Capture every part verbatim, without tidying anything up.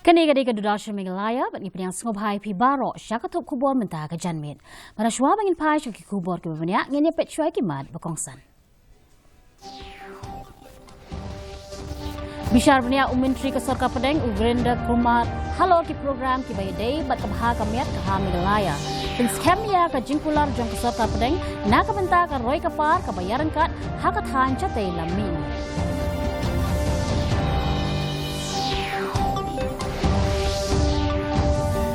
Kane ka dei ka Doordarshan Meghalaya, bad ngi pdiang sngewbha ïa phi baroh sha ka thup khubor mynta ka janmiet. Bad hashwa ba ngin phai sha ki khubor kiba bniah, ngin ïa peit shuwa ïa ki mat ba kongsan. Bishar bniah u Myntri ka Sorkar Pdeng u Virendra Kumar halor ki program kiba ïadei bad ka bha ka miat ka ha Meghalaya. Pynskhem ïa ka jingkular jong ka Sorkar Pdeng na ka bynta ka roi ka par kaba ïaryngkat ha ka thaiñ shatei lam mihngi.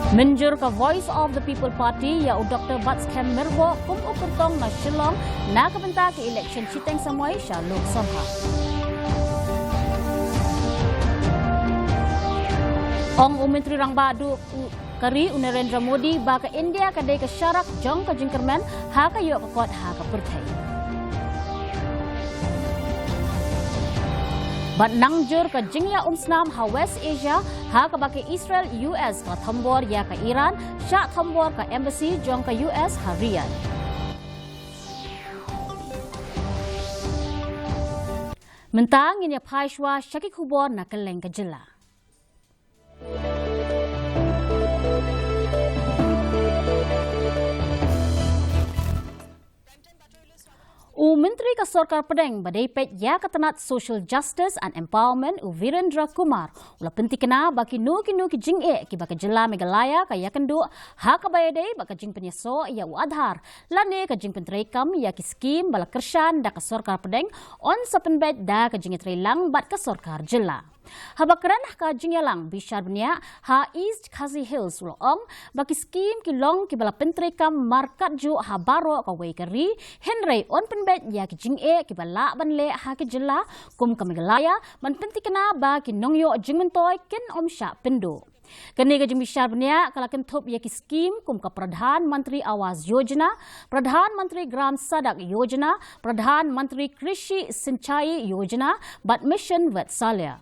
Mynjur ka Voice of the People Party ïa u Doktor Batskhem Myrboh kum u kyrtong na Shillong na ka bynta ka election shiteng samoi sha Lok Sabha. Ong u Myntri Rangbah Duh u ka ri u Narendra Modi ba ka India ka dei ka sharak jong ka jingkyrmen ha ka ïoh ka kot ha ka pyrthei. Bad nang jur ka jingïaumsnam ha West Asia, ha kaba ka Israel U S ka thombor ïa ka Iran, shah thombor ka embassy jong ka U S ha Riyadh. Mynta ngin ïa phai shuwa sha ki khubor na kylleng ka jylla. U Myntri ka Sorkar Pdeng ba dei peit ïa ka tnat Social Justice and Empowerment u Virendra Kumar u la pyntikna ba kino kino ki jingeh kiba ka jylla Meghalaya ka ïakynduh ha kaba ïadei bad ka jingpynïasoh ïa u Aadhaar lane ka jingpyntreikam ïa ki skim ba la kyrshan da ka Sorkar Pdeng yn sa pynbeit da ka jingïatreilang bad ka Sorkar Jylla. Haba kren ha ka jingïalang bishar bniah ha East Khasi Hills u la ong ba ki skim ki long kiba la pyntreikam markatjuh ha baroh kawei ka ri, hynrei yn pynbeit ïa ki jingeh kiba lah ban leh ha ki jylla kum ka Meghalaya ban pyntikna ba ki nongïoh jingmyntoi kin ym shah pynduh. Kane ka jingbishar bniah ka la kynthup ïa ki skim kum ka Pradhan Mantri Awas Yojana, Pradhan Mantri Gram Sadak Yojana, Pradhan Mantri Krishi Sinchai Yojana bad Mission Vatsalya.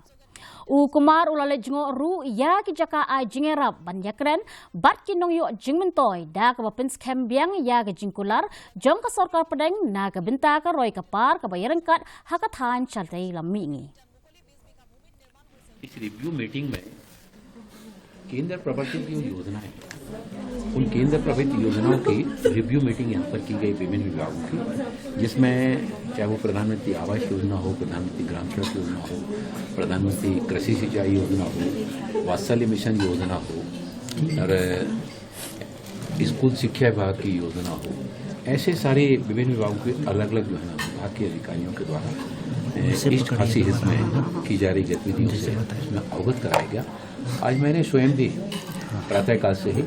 U Kumar u la leit jngoh ruh ïa ki jaka ai jingïarap ban ïakren bad ki nongïoh jingmyntoi da kaba pynskhem biang ïa ka jingkular jong ka Sorkar Pdeng na ka bynta ka roi ka par kaba ïaryngkat ha ka thaiñ shatei lam mihngi. इस रिव्यू मीटिंग में केंद्र प्रवर्तित जो योजनाएं हैं, उन केंद्र प्रवर्तित योजनाओं की रिव्यू मीटिंग यहाँ पर की गई विभिन्न विभागों की, जिसमें चाहे वो प्रधानमंत्री आवास योजना हो, प्रधानमंत्री ग्राम सड़क योजना हो, प्रधानमंत्री कृषि सिंचाई योजना हो, वात्सल्य मिशन योजना हो और स्कूल शिक्षा विभाग की योजना हो, ऐसे सारे विभिन्न विभागों के अलग-अलग जो है ना विभाग के अधिकारियों के द्वारा, ए, ईस्ट खासी हिल्स में की जा रही गतिविधियों से उसमें अवगत कराया गया। आज मैंने स्वयं भी प्रातःकाल से ही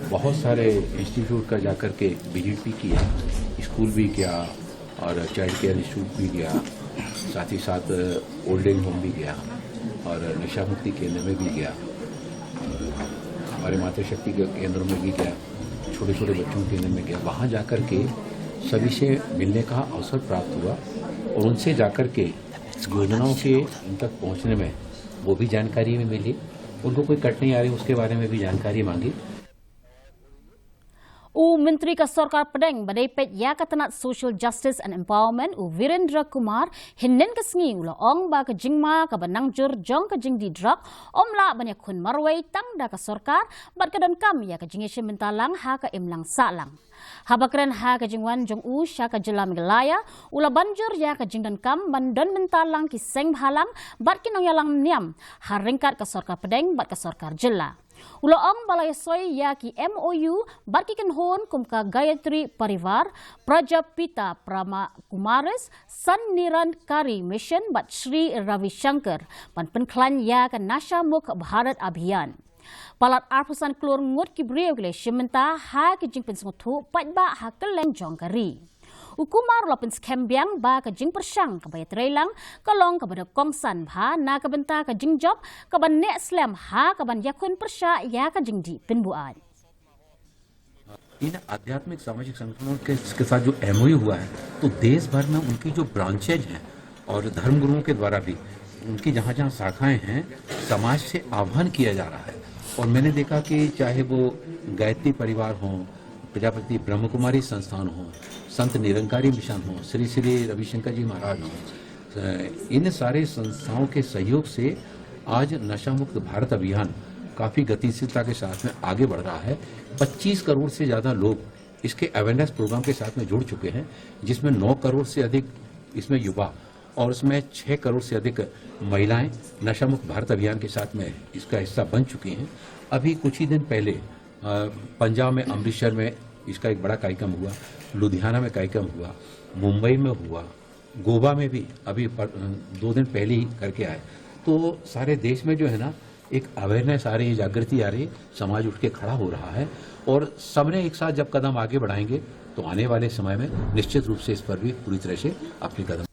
बहुत सारे इंस्टीट्यूट का जाकर के विजिट भी किया, स्कूल भी गया, और चाइल्ड केयर इंस्टीट्यूट भी गया, साथ ही साथ ओल्ड एज होम भी गया और नशा मुक्ति केंद्र में भी गया, हमारे मातृशक्ति के केंद्रों में भी गया, छोटे छोटे बच्चों के केंद्र में गया। वहाँ जाकर के सभी से मिलने का अवसर प्राप्त हुआ और उनसे जाकर के योजनाओं के उन तक पहुँचने में वो भी जानकारी भी मिली, उनको कोई कठिनाई आ रही उसके बारे में भी जानकारी मांगी। U Myntri ka Sorkar Pdeng ba dei peit ïa ka tnat Social Justice and Empowerment u Virendra Kumar hynnin ka sngi u la ong ba ka jingma kaba nang jur jong ka jingdih drok ym lah ban ïakhun marwei tang da ka sorkar bad ka donkam ïa ka jingïashim bynta lang ha ka imlang sahlang. Haba kren ha ka jingwan jong u sha ka jylla Meghalaya u la ban jur ïa ka jingdonkam ban don bynta lang ki seng bhalang bad ki nongïalam niam ha ryngkat ka Sorkar Pdeng bad ka Sorkar Jylla. U la ong ba la ïasoi ïa ki M O U bad ki kynhun kum ka Gayatri Parivar, Prajapita Brahma Kumaris, Sant Nirankari Mission bad Shri Ravi Shankar ban pynkhlaiñ ïa ka Nasha Mukt Bharat Abhiyan. Palat arphew san klur ngut ki briew ki la shim bynta ha ki jingpynsngewthuh paidbah ha kylleng jong ka ri. U Kumar u la pynskhem biang ba ka jingpyrshang kaba ïatreilang ka long kaba dei kongsan bha na ka bynta ka jingjop kaba neh slem ha kaban ïakhun pyrshah ïa ka jingdih pynbuaid. इन आध्यात्मिक सामाजिक संगठनों के, के साथ जो एमओयू हुआ है, तो देश भर में उनकी जो ब्रांचेज हैं और धर्मगुरुओं के द्वारा भी उनकी जहाँ जहाँ शाखाएं हैं, समाज से आह्वान किया जा रहा है। और मैंने देखा कि चाहे वो गायत्री परिवार हों, प्रजापति ब्रह्म कुमारी संस्थान हों, संत निरंकारी मिशन हों, श्री श्री रविशंकर जी महाराज हों, अ, इन सारे संस्थाओं के सहयोग से आज नशा मुक्त भारत अभियान काफ़ी गतिशीलता के साथ में आगे बढ़ रहा है। पच्चीस करोड़ से ज़्यादा लोग इसके अवेयरनेस प्रोग्राम के साथ में जुड़ चुके हैं, जिसमें नौ करोड़ से अधिक इसमें युवा और उसमें छः करोड़ से अधिक महिलाएं नशा मुक्त भारत अभियान के साथ में इसका हिस्सा बन चुकी हैं। अभी कुछ ही दिन पहले, अ, पंजाब में अमृतसर में इसका एक बड़ा कार्यक्रम हुआ, लुधियाना में कार्यक्रम हुआ, मुंबई में हुआ, गोवा में भी अभी पर-, अ, दो दिन पहले ही करके आए। तो सारे देश में जो है ना, एक अवेयरनेस आ रही है, जागृति आ रही है, समाज उठ के खड़ा हो रहा है और सबने एक साथ जब कदम आगे बढ़ाएंगे, तो आने वाले समय में निश्चित रूप से इस पर भी पूरी तरह से अपने कदम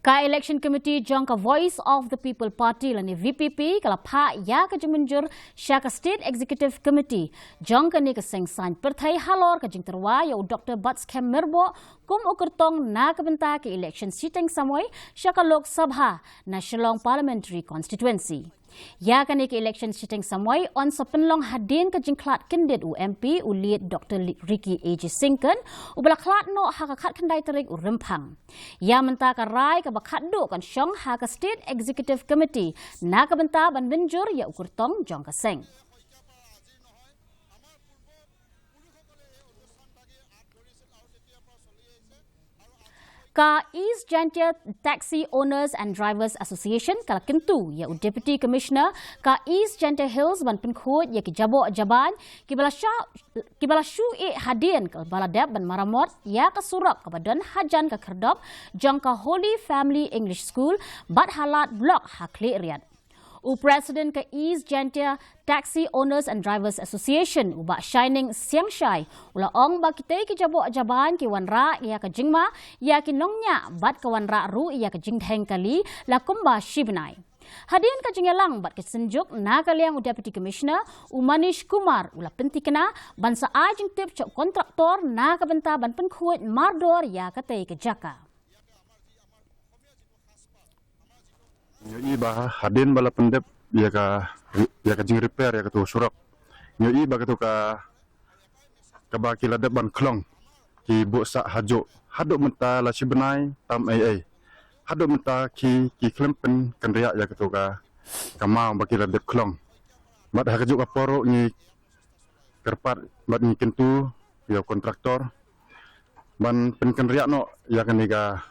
Ka Election Committee jong ka Voice of the People Party lane V P P ka la phah ïa ka jingmynjur sha ka State Executive Committee jong kane ka seng saiñ pyrthei halor ka jingtyrwa ïa u Doctor Batskhem Myrboh kum u kyrtong na ka bynta ka election shiteng samoi sha ka Lok Sabha na Shillong Parliamentary Constituency. Ïa kane ka election shiteng samoi yn sa pynlong hadien ka jingkhlad kyndit u M P u Late Doctor Li-, Ricky A J Syngkon, uba la khlad noh ha ka khatkhyndai tarik u Rymphang. Ïa mynta ka rai kaba khatduh kan shong ha ka State Executive Committee na ka bynta ban mynjur ïa u kyrtong jong ka seng. Ka East Jaintia Taxi Owners and Drivers Association ka la kyntu ïa u Deputy Commissioner ka East Jaintia Hills ban pynkhuid ïa ki jaboh jaban kiba la sha-, kiba la shu ïeh hadien kaba la dep ban maramot ïa ka surok kaba don hajan ka khyrdop jong ka Holy Family English School bad ha Lad Block ha Khliehriat. U President ka East Jaintia Taxi Owners and Drivers Association, u Bah Shining Siangshai, u la ong ba kitei ki jaboh jaban ki wanrah ïa ka jingma ïa ki nongñiah bad ka wanrah ruh ïa ka jingdheng kali la kumba shi bnai. Hadien ka jingïalang bad ka synjuk na ka liang u Deputy Commissioner, u Manish Kumar, u la pynthikna ban sa ai jingtip sha u kontraktor na ka bynta ban pynkhuid mardor ïa katei ka jaka. Ngi ïohi ba hadien ba la pyndep ïa ka, ïa ka jingrepair ïa katu surok, ngi ïohi ba katu ka, kaba ki la dep ban khlong ki buh sah hajuh, haduh mynta la shi bnai tam ei ei, haduh mynta ki, ki khlem pynkynriah ïa katu ka, ka maw ba ki la dep khlong. Bad ha kajuh ka por ruh ngi kyrpad bad ngi kyntu ïa u kontraktor ban pynkynriah noh ïa kane ka,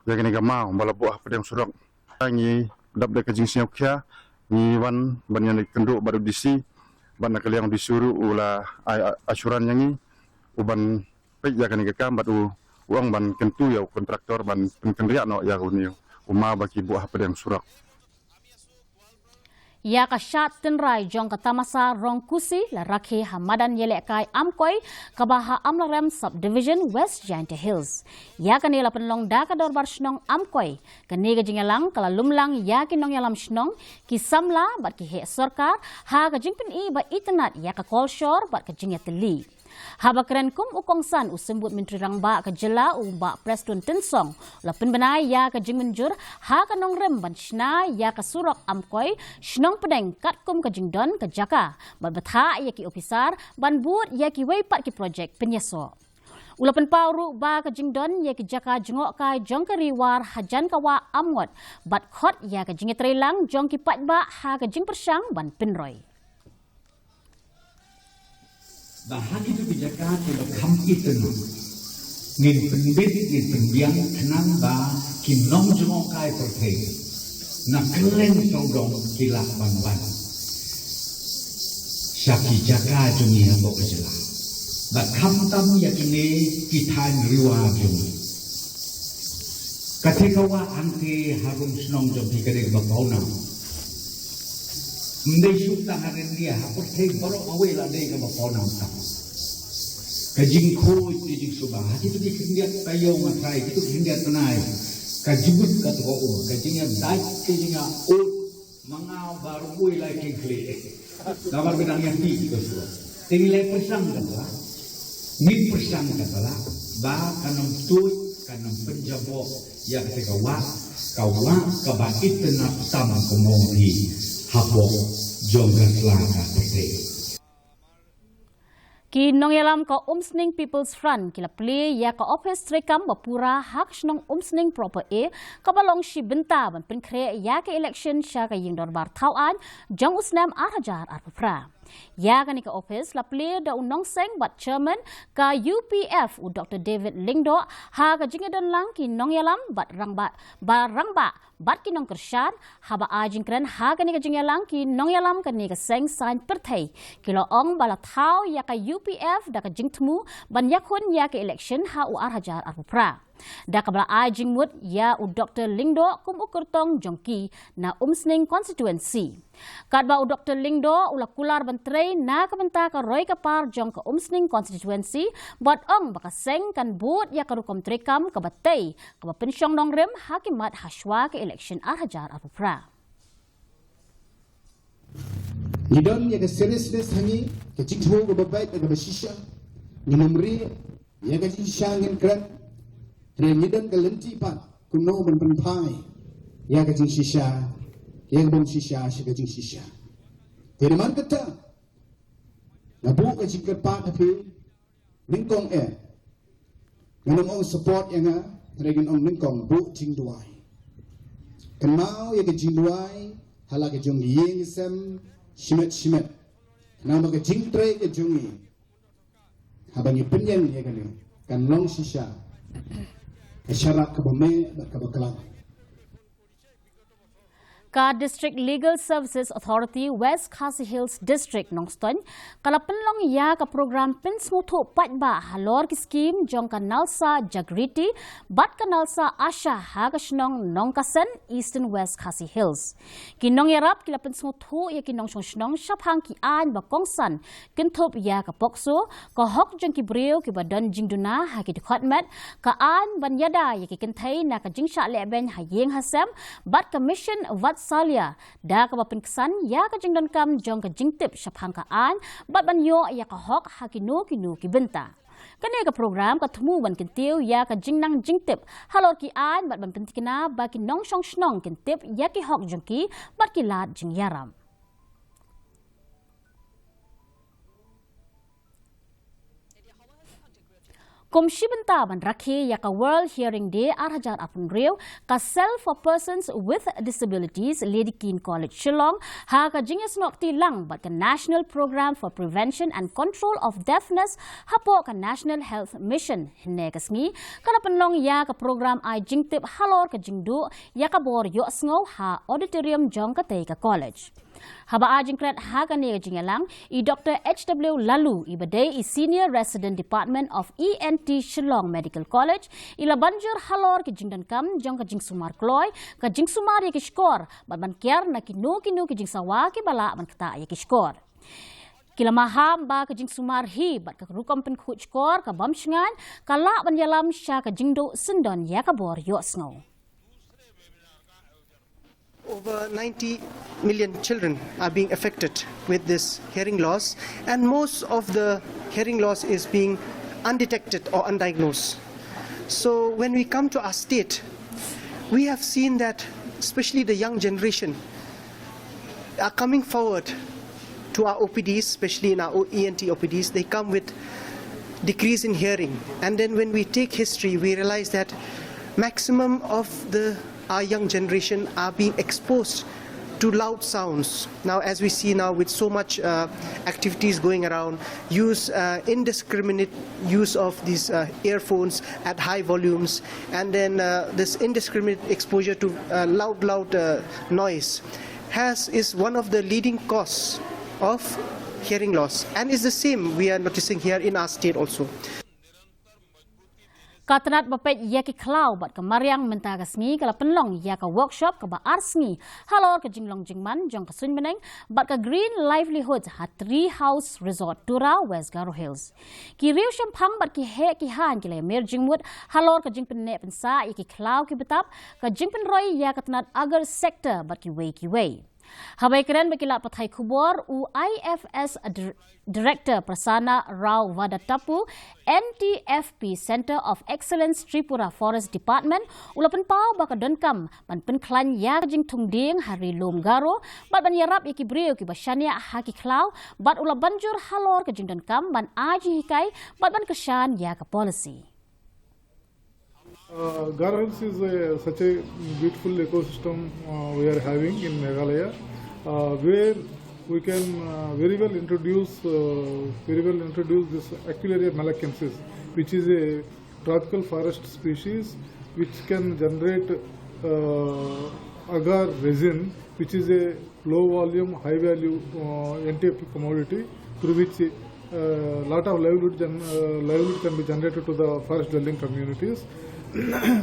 ïa kane ka maw ba la buh hapdeng surok. Ngi dap da ka jingsngewkhia, ngi wan ban ïakynduh bad u D C, bad na ka liang u D C ruh u la ai assurance ïa ngi u ban peit ïa kane ka kam bad u, u ong ban kyntu ïa u kontraktor ban pynkynriah noh ïa une u maw ba ki buh hapdeng surok. Ïa ka shad tynrai jong ka tamasa Rongkusi la rakhe ha madan ïalehkai Amkoi kaba ha Amlarem Subdivision, West Jaintia Hills. Ïa kane la pynlong da ka Dorbar Shnong Amkoi. Kane ka jingïalang ka la lumlang ïa ki nongïalam shnong, ki samla bad ki heh sorkar ha ka jingpyni ba itynnad ïa ka kolshor bad ka jingïatylli. Haba kren kum u kongsan u Symbud Myntri Rangbah ka jylla u Bah Prestone Tynsong, u la pynbna ïa ka jingmynjur ha ka nongrim ban shna ïa ka surok Amkoi Shnong Pdeng katkum ka jingdon ka jaka bad bthah ïa ki ophisar ban bud ïa kiwei pat ki projek pynïasoh. U la pynpaw ruh ba ka jingdon ïa ki jaka jngohkai jong ka Ri War hajan ka wah Amngot bad khot ïa ka jingïatreilang jong ki paidbah ha ka jingpyrshang ban pynroi. Ba ha kito ki jaka kiba kham itynnad ngin pynbit, ngin pynbiang khnang ba ki nongjngohkai pyrthei na kylleng sawdong ki lah ban wan sha ki jaka jong ngi hapoh ka jylla. Bad khamtam ïa kine ki thaiñ Ri War jong ngi. Ka thei ka wah hangtei harum shnong jong phi ka dei kaba pawnam. Ym dei shuh tang ha India, ha pyrthei baroh kawei la dei kaba pawnam tam. Ka jingkhuid, ka jingsuba ha kito ki khyndiat taïew nga trai, kito ki khyndiat bnai, ka jubut ka tnga um, ka jingïadait, ka jingïaud. Ma nga baroh bui lai king khlieh. Namar ba dang ïa ti ki ka shuwa. Te ngi lai pyrshang kata la. Ngi pyrshang kata la ba kan ym tuid, kan ym pynjaboh ïa kata ka wah, ka wah kaba itynnad tam ka mawdi hapoh jong ka sla ka pyrthei. Ki nongïalam ka Umsning People's Front ki la plie ïa ka ophis treikam ba pura ha ka shnong Umsning Proper A, kaba long shi bynta ban pynkhreh ïa ka election sha ka ïing dorbar thaw aiñ jong u snem ar hajar arphew phra. Ïa kane ka ophis la plie da u nongseng bad chairman ka U P F, u Doctor David Lyngdoh, ha ka jingïadonlang ki nongïalam bad rangbah, ba rangbah bad ki nongkyrshan. Haba ai jingkren ha kane ka jingïalang, ki nongïalam kane ka seng saiñ pyrthei ki la ong ba la thaw ïa ka U P F da ka jingthmu ban ïakhun ïa ka election ha u ar hajar arphew phra, da kaba la ai jingmut ïa u Doctor Lyngdoh kum u kyrtong jong ki na Umsning constituency. Katba u Doctor Lyngdoh u la kular ban trei na ka bynta ka roi ka par jong ka Umsning constituency, bad ong ba ka seng kan bud ïa ka rukom treikam kaba tei, kaba pynshong nongrim ha ki mat hashwa ka election ar hajar arphew phra. Ngi don ïa ka seriousness ha ngi, ka jingthmu kaba beit, kaba shisha. Ngin ym rieh ïa ka jingshisha, ngin kren. Hynrei ngi don ka lynti pat kumno ban pynphai ïa ka jingshisha, ïa ka bym shisha sha ka jingshisha. Te namar kata, nga buh ka jingkyrpad ha phi, nyngkong eh, ngan ym ong support ïa nga, hynrei ngan ong nyngkong buh jingduwai. Kynmaw ïa ka jingduwai ha la ka jong ki ïing ki sem shimet shimet. Namar ka jingtrei ka jong ngi, haba ngi pynïeng ïa kane, kan long shisha ka sharak kaba meh bad kaba khlaiñ. Ka District Legal Services Authority West Khasi Hills District, Nongstoiñ, ka la pynlong ïa ka program pynsngewthuh paidbah halor ki skim jong ka NALSA Jagriti bad ka NALSA ASHA ha ka shnong Nongkasen, Eastern West Khasi Hills. Ki nongïarap ki la pynsngewthuh ïa ki nongshong shnong shaphang ki aiñ ba kongsan, kynthup ïa ka POCSO, ka hok jong ki briew kiba don jingduna ha ki dkhot met, ka aiñ ban ïada ïa ki kynthei na ka jingshah lehbeiñ ha ïing ha sem, bad ka Mission Vatsalya, da kaba pynksan ïa ka jingdonkam jong ka jingtip shaphang ka aiñ, bad ban ïoh ïa ka hok ha kino kino ki bynta. Kane ka program ka thmu ban kyntiew ïa ka jingnang jingtip halor ki aiñ bad ban pyntikna ba ki nongshong shnong kin tip ïa ki hok jong ki bad ki lad jingïarap. Kum shi bynta ban rakhe ïa ka World Hearing Day ar hajar arphew hynriew, ka Cell for Persons with Disabilities, Lady Keane College Shillong, ha ka jingïasnoh kti lang bad ka National Program for Prevention and Control of Deafness hapoh ka National Health Mission, hynne ka sngi ka la pynlong ïa ka program ai jingtip halor ka jingduh ïa ka bor ïohsngew ha auditorium jong katei ka college. Haba ai jingkren ha kane ka jingïalang, i Doctor H W Laloo, iba dei i Senior Resident Department of E N T Shillong Medical College, i la ban jur halor ki jingdonkam jong ka jingsumar kloi, ka jingsumar ïa ki shkor, bad ban kiar na kino kino ki jingsawa kiba lah ban ktah ïa ki shkor. Ki la maham ba ka jingsumar hi bad ka rukom pynkhuid shkor ka bym shngaiñ, ka lah ban ïalam sha ka jingduh syndon ïa ka bor ïohsngew. Over ninety million children are being affected with this hearing loss, and most of the hearing loss is being undetected or undiagnosed. So when we come to our state, we have seen that especially the young generation are coming forward to our O P Ds, especially in our E N T O P Ds, they come with decrease in hearing. And then when we take history, we realize that maximum of the our young generation are being exposed to loud sounds. Now, as we see now with so much uh, activities going around, use uh, indiscriminate use of these uh, earphones at high volumes, and then uh, this indiscriminate exposure to uh, loud, loud uh, noise has is one of the leading causes of hearing loss, and is the same we are noticing here in our state also. Ka tnat ba peit ïa ki khlaw bad ka mariang mynta ka sngi ka la pynlong ïa ka workshop kaba ar sngi halor ka jinglong jingman jong ka suiñ bneng bad ka Green Livelihood ha Tree House Resort, Tura, West Garo Hills. Ki riewshemphang bad ki heh ki haiñ ki la ïamir jingmut halor ka jingpynneh pynsah ïa ki khlaw ki btap, ka jingpynroi ïa ka tnat agar sector bad kiwei kiwei. Haba ïakren bad ki lad pathai khubor, u I F S Dir-, Director Prasanna Rao Vadatapu, N T F P Centre of Excellence Tripura Forest Department, u la pynpaw ba ka donkam ban pynkhlaiñ ïa ka jingthung dieng ha ri lum Garo bad ban ïarap ïa ki briew kiba shaniah ha ki khlaw, bad u la ban jur halor ka jingdonkam ban ai jinghikai bad ban kyrshan ïa ka policy. Uh, Garo Hills is a, such a beautiful ecosystem uh, we are having in Meghalaya, uh, where we can uh, very well introduce, uh, very well introduce this Aquilaria malacensis, which is a tropical forest species which can generate uh, agar resin, which is a low volume, high value uh, N T F P commodity, through which uh, lot of livelihood, gen- uh, livelihood can be generated to the forest dwelling communities.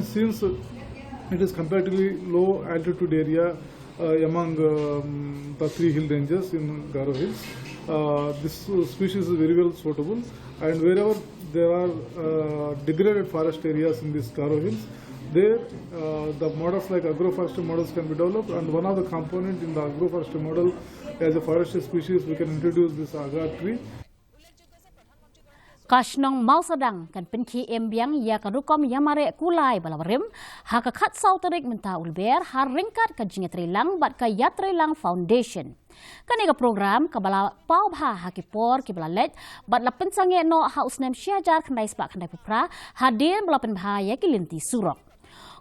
Since it is comparatively low altitude area uh, among um, the three hill ranges in Garo Hills, uh, this species is very well suitable. And wherever there are uh, degraded forest areas in this Garo Hills, there uh, the models like agroforestry models can be developed, and one of the component in the agroforestry model as a forestry species, we can introduce this agar tree. Ka shnong Mawsadang kan pynkhie em biang ïa ka rukom ïamareh kulai ba la barim ha ka khatsaw tarik mynta u Lber, ha ryngkat ka jingïatreilang bad ka Ïatreilang Foundation. Kane ka program kaba la paw bha ha ki por kiba la leit bad la pynsangeh noh ha u snem shi hajar khyndai spah khyndai phew phra, hadien ba la pynbha ïa ki lynti surok.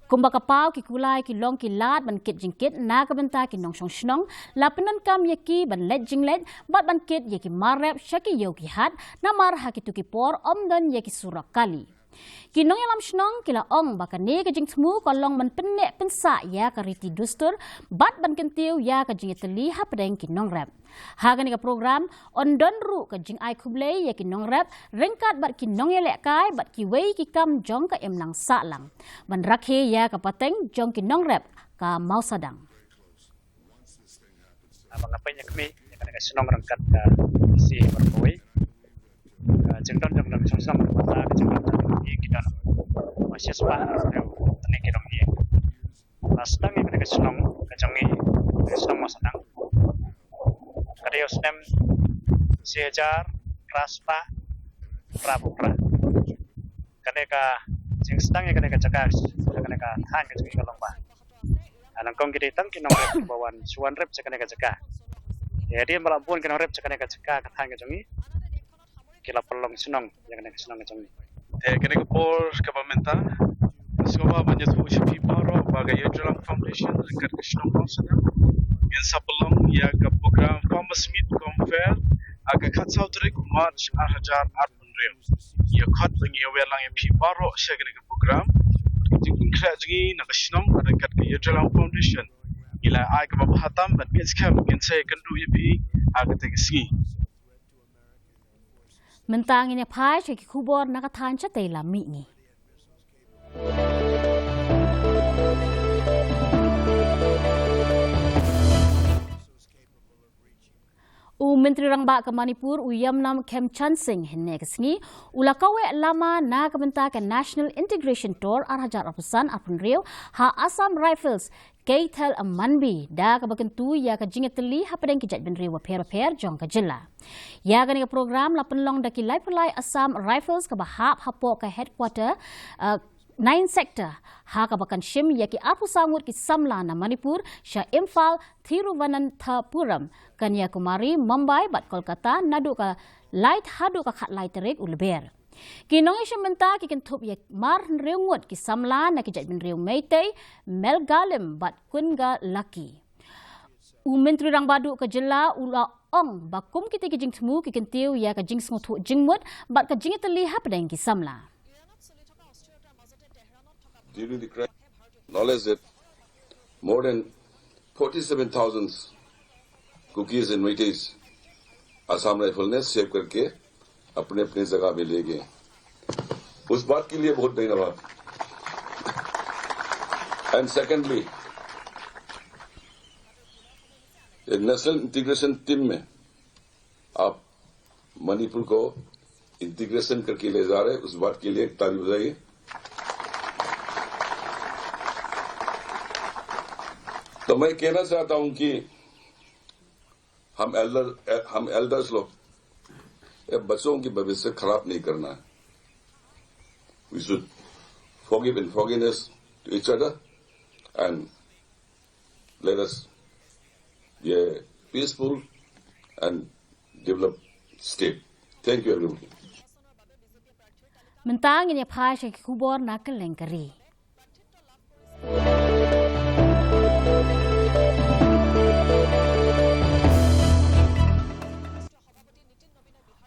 Kumba ka paw, ki kulai ki long ki lad ban kit jingkit na ka bynta ki nongshong shnong, la pyndonkam ïa ki ban leit jingleit bad ban kit ïa ki mar rep sha ki ïew ki hat namar ha kito ki por ym don ïa ki surok kali. Ki nongïalam shnong ki la ong ba kane ka jingthmu ka long ban pynneh pynsah ïa ka riti dustur bad ban kyntiew ïa ka jingïatylli hapdeng ki nongrep. Ha kane ka program yn don ruh ka jingai khublei ïa ki nongrep ryngkat bad ki nongïalehkai bad kiwei ki kam jong ka imlang sahlang, ban rakhe ïa ka pateng jong ki nongrep ka Mawsadang. Ba nga pynïakmih ïa kane ka shnong ryngkat ka C M Markawei. Ka jingdon jong ka shnong, ka jingdon jong ki don ba shispah arphew tynrai ki dong ïa. Ba sdang ïa kane ka shnong ka jong ngi, ka shnong Mawsadang, ka dei u snem shi hajar phra spah phra phew phra. Kane ka jingsdang ïa kane ka jaka, kane ka thaiñ ka jong ngi ka long ba, ah, nyngkong ki dei tang ki nongrep ba wan shu wan rep sha kane ka jaka. Ïa, hadien ba la bun ki nongrep sha kane ka jaka, ka thaiñ ka jong ngi, ki la pynlong shnong ïa kane ka shnong ka jong ngi. Te kane ka por kaba mynta, sngewbha ban ïathuh sha phi baroh ba ka Ïatreilang Foundation ryngkat ka shnong Mawsadang ngin sa pynlong ïa ka program Farmers Meet Cum Fair ha ka khatsaw tarik March ar hajar arphew hynriew. Ïa khot ba ngi ïa wer lang ïa phi baroh sha kane ka program. Ka jingkren jong ngi na ka shnong ryngkat ka Ïatreilang Foundation, ngi la ai kaba bha tam bad ngin skhem ngin sa ïakynduh ïa phi ha kata ka sngi. Mynta ngin ïa phai sha ki khubor na ka thaiñ shatei lam mihngi. U Myntri Rangbah ka Manipur, u Yumnam Khemchand Singh, hynne ka sngi u la kaweh lama na ka bynta ka National Integration Tour ar hajar arphew san arphew hynriew ha Assam Rifles, Keithel Manbij, da kaba kyntu ïa ka jingïatylli hapdeng ki jaitbynriew bapher bapher jong ka jylla. Ïa kane ka program la pynlong da ki laiphew lai Assam Rifles kaba hap hapoh ka headquarter, uh, Nine Sector, ha kaba kan shim ïa ki arphew saw ngut ki samla na Manipur sha Imphal, Thiruvananthapuram, Kanyakumari, Mumbai bad Kolkata naduh ka lai haduh ka khatlai tarik u Lber. Ki nongïashim bynta ki kynthup ïa mar hynriew ngut ki samla na ki jaitbynriew Meitei, Melgalim bad Kungalakki. U Myntri Rangbah Duh ka jylla u la ong ba kum kita ki jingthmu ki kyntiew ïa ka jingsngewthuh jingmut bad ka jingïatylli hapdeng ki samla. During the crash, knowledge that more than forty-seven thousand Kukis and Meiteis Assam Rifle ने सेव करके अपने अपने जगह में ले गए। उस बात के लिए बहुत धन्यवाद। And secondly, ये नेशनल इंटीग्रेशन टीम में आप मणिपुर को इंटीग्रेशन करके ले जा रहे हैं, उस बात के लिए एक ताली बजाइए। तो मैं कहना चाहता हूं कि हम एल्डर हम एल्डर्स लोग, ये बच्चों की भविष्य खराब नहीं करना है। We should forgive and forgiveness to each other and let us be a peaceful and developed state. Thank you, everybody. Mynta ngin ïa phai sha ki khubor na kylleng ka ri.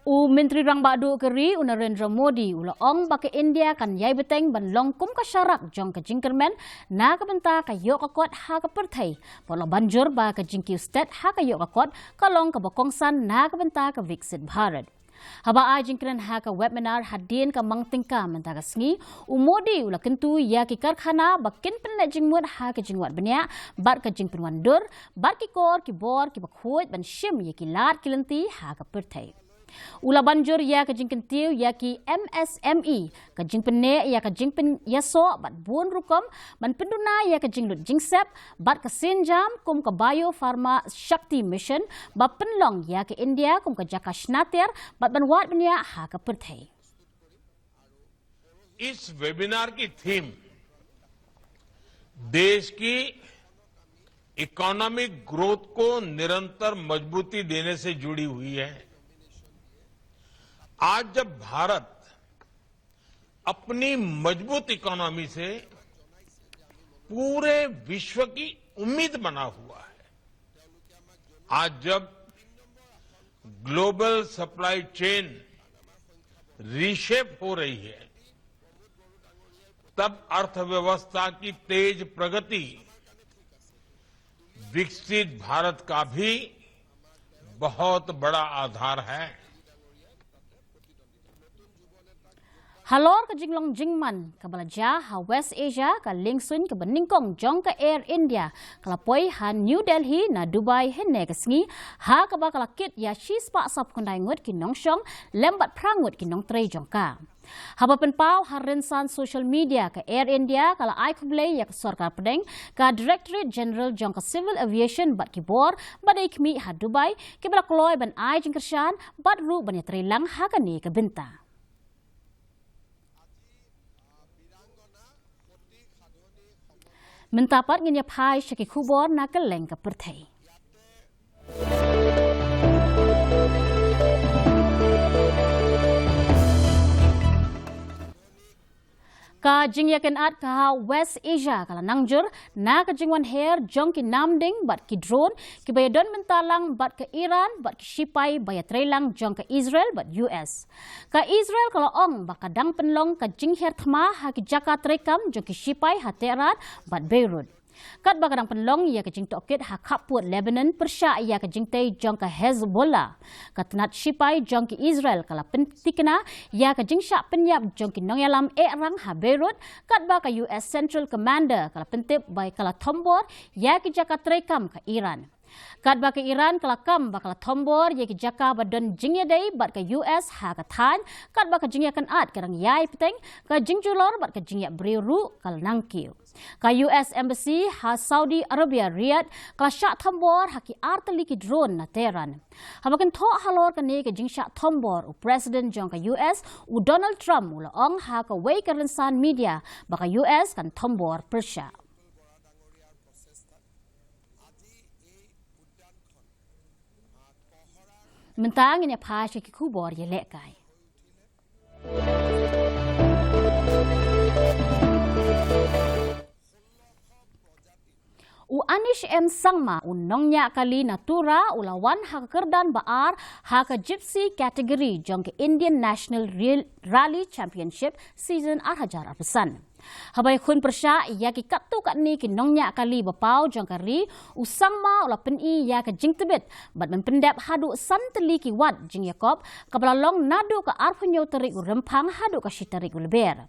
U Myntri Rangbah Duh ka ri, u Narendra Modi, u la ong ba ka India kan ïai bteng ban long kum ka sharak jong ka jingkyrmen na ka bynta ka ïoh ka kot ha ka pyrthei, bad u la ban jur ba ka jingkiew stet ha ka ïoh ka kot ka long kaba kongsan na ka bynta ka Viksit Bharat. Haba ai jingkren ha ka webinar hadien ka mang tyngka mynta ka sngi, u Modi u la kyntu ïa ki karkhana ba kin pynleit jingmut ha ka jingwad bniah bad ka jingpynwandur bad ki kor ki bor kiba khuid ban shim ïa ki lad ki lynti ha ka pyrthei. U la ban jur ïa ka jingkyntiew ïa ki M S M E, ka jingpynneh ïa ka jingpynïasoh bad bun rukom, ban pynduna ïa ka jinglut jingsep bad ka sienjam kum ka Biopharma Shakti Mission, ba pynlong ïa ka India kum ka jaka shna tiar bad ban wad bniah ha ka pyrthei. इस वेबिनार की थीम देश की इकोनॉमिक ग्रोथ को निरंतर मजबूती देने से जुड़ी हुई है। आज जब भारत अपनी मजबूत इकोनॉमी से पूरे विश्व की उम्मीद बना हुआ है, आज जब ग्लोबल सप्लाई चेन रीशेप हो रही है, तब अर्थव्यवस्था की तेज प्रगति विकसित भारत का भी बहुत बड़ा आधार है। Halor ka jinglong jingman kaba la jia ha West Asia, ka liengsuiñ kaba nyngkong jong ka Air India ka la poi ha New Delhi na Dubai hynne ka sngi, ha kaba ka la kit ïa shispah sawphew khyndai ngut ki nongshong lem bad phra ngut ki nongtrei jong ka. Haba pynpaw ha rynsan social media, ka Air India ka la ai khublei ïa ka sorkar pdeng, ka Directorate General jong ka Civil Aviation bad ki bor ba dei khmih ha Dubai, kiba la kloi ban ai jingkyrshan bad ruh ban ïatreilang ha kane ka bynta. Mynta pat ngin ïa phai sha ki khubor na kylleng ka pyrthei. Ka jingïakynad ka ha West Asia ka la nang jur na ka jingwan her jong ki namding bad ki drone kiba ïadon bynta lang bad ka Iran bad ki shipai ba ïatreilang jong ka Israel bad U S. Ka Israel ka la ong ba ka dang pynlong ka jingher thma ha ki jaka treikam jong ki shipai ha Tehran bad Beirut. Katba ka dang pynlong ïa ka jingtohkit ha khappud Lebanon pyrshah ïa ka jingtei jong ka Hezbollah, ka tnat shipai jong ki Israel ka la pyntikna ïa ka jingshah pynïap jong ki nongïalam eh rang ha Beirut, katba ka U S Central Commander ka la pyntip ba ka la thombor ïa ki jaka treikam ka Iran. Katba ka Iran ka la kam ba ka la thombor ïa ki jaka ba don jingïadei bad ka U S ha ka thaiñ, katba ka jingïakynad ka dang ïai bteng, ka jingjulor bad ka jingïap briew ruh ka la nang kiew. Ka U S Embassy ha Saudi Arabia, Riyadh, ka la shah thombor ha ki ar tylli ki drone na Tehran. Haba kynthoh halor kane ka jingshah thombor, u President jong ka U S, u Donald Trump, u la ong ha kawei ka rynsan media ba ka U S kan thombor pyrshah. Mynta ngin ïa phai sha ki khubor ïalehkai. U Anish M Sangma, u nongñiah kali na Tura, u la wan ha ka kyrdan ba ar ha ka Gypsy category jong ka Indian National Rel-, Rally Championship season ar hajar arphew san. Haba ïakhun pyrshah ïa ki katto katne ki nongñiah kali ba paw jong ka ri, u Sangma u la pyni ïa ka jingtbit bad ban pyndep haduh san tylli ki wat jingïakop kaba la long naduh ka arphew hynñiew tarik u Rymphang haduh ka shi tarik u Lber.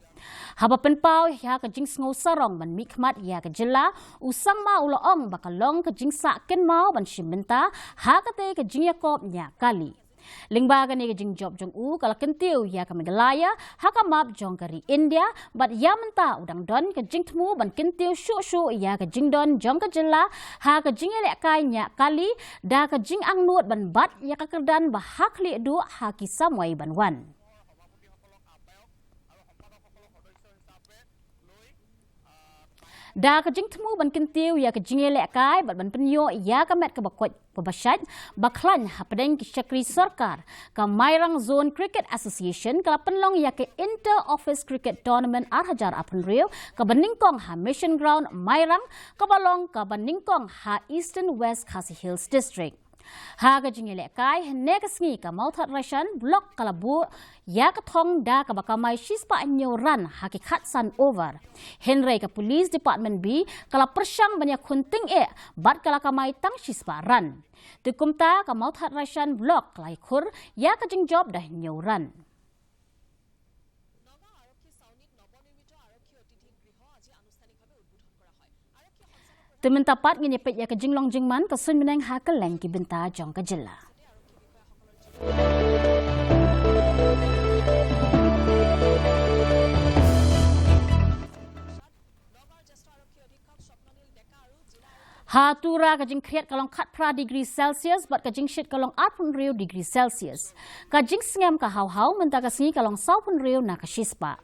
Haba pynpaw ïa ka jingsngew sarong ban mihkhmat ïa ka jylla, u Sangma u la ong ba ka long ka jingsah kynmaw ban shim bynta ha katei ka jingïakop ñiah kali. Lyngba kane ka jingjop jong u ka la kyntiew ïa ka Meghalaya ha ka map jong ka ri India, bad ïa mynta u dang don ka jingthmu ban kyntiew shuh shuh ïa ka jingdon jong ka jylla ha ka jingïalehkai ñiah kali, da ka jingangnud ban bat ïa ka kyrdan ba ha khlieh duh ha ki samoi ban wan. Da ka jingthmu ban kyntiew ïa ka jingïalehkai bad ban pynïoh ïa ka met kaba koit kaba shait ba khlaiñ hapdeng ki shakri sorkar, ka Mairang Zone Cricket Association ka la pynlong ïa ka Inter Office Cricket Tournament ar hajar arphew hynriew kaba nyngkong ha Mission Ground Mairang, kaba long kaba nyngkong ha Eastern West Khasi Hills District. Ha ka jingïalehkai hynne ka sngi ka Mawthadraishan Block ka la buh ïa ka thong da kaba kamai shispah hynñiew run ha ki khatsan over. Hynrei ka Police Department B ka la pyrshang ban ïakhun tyngeh bad ka la kamai tang shispah run. Te kumta ka Mawthadraishan Block ka la ïakhun ïa ka jingjop da hynñiew run. Te mynta pat ngin ïa peit ïa ka jinglong jingman ka suiñ bneng ha kylleng ki bynta jong ka jylla. Ha Tura ka jingkhriat ka long khatphra degree Celsius bad ka jingshit ka long arphew hynriew degree Celsius. Ka jingsngem ka hawhaw mynta ka sngi ka long sawphew hynriew na ka shispah.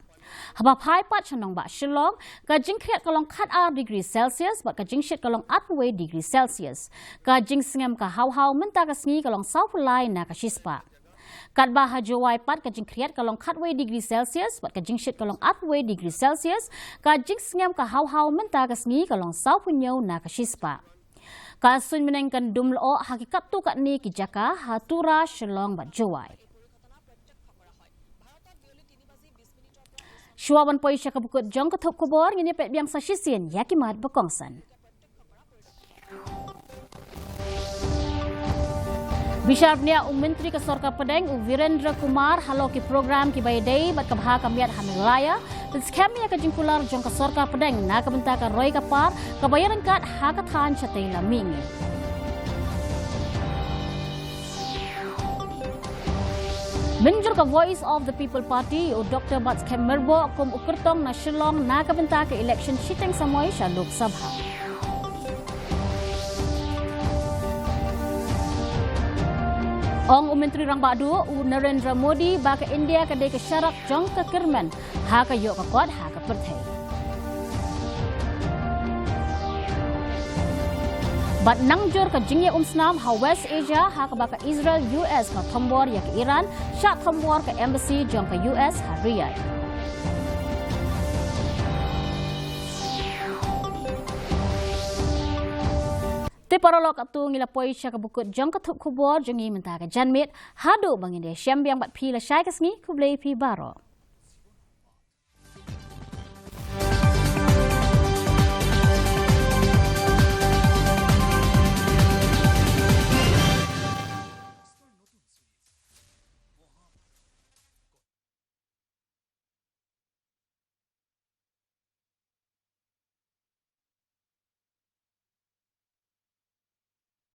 Haba phai pat sha nongbah Shillong, ka jingkhriat ka long khatar degree Celsius bad ka jingshit ka long arphew wei degree Celsius. Ka jingsngem ka hawhaw mynta ka sngi ka long sawphew lai na ka shispah. Katba ha Jowai pat ka jingkhriat ka long khatwei degree Celsius bad ka jingshit ka long arphew wei degree Celsius, ka jingsngem ka hawhaw mynta ka sngi ka long sawphew hynñiew na ka shispah. Ka suiñ bneng kan dum lyoh ha ki katto katne ki jaka ha Tura, Shillong bad Jowai. Shuwa ban poi sha ka bukut jong ka thup khubor, ngin ïa peit biang sa shisien ïa ki mat ba kongsan. Bishar bniah u Myntri ka Sorkar Pdeng u Virendra Kumar halor ki program kiba ïadei bad ka bha ka miat ha Meghalaya. Pynskhem ïa ka jingkular jong ka Sorkar Pdeng na ka bynta ka roi ka par kaba ïaryngkat ha ka thaiñ shatei lam mihngi. Mynjur ka Voice of the People Party, u Doctor Batskhem Myrboh kum u kyrtong na Shillong na ka bynta ka election shiteng samoi sha Lok Sabha. Ong u Myntri Rangbah Duh u Narendra Modi ba ka India ka dei ka sharak jong ka kyrmen ha ka ïoh ka kot ha ka pyrthei. Bad nang jur ka jingïaumsnam ha West Asia ha kaba ka Israel U S ka thombor ïa ka Iran, shah thombor ka embassy jong ka U S ha Riyadh. Te paralok, katto ngi la poi sha ka bukut jong ka thup khubor jong ngi mynta ka janmiet, haduh ba ngin ïashem biang bad phi lashai ka sngi, khublei phi baroh.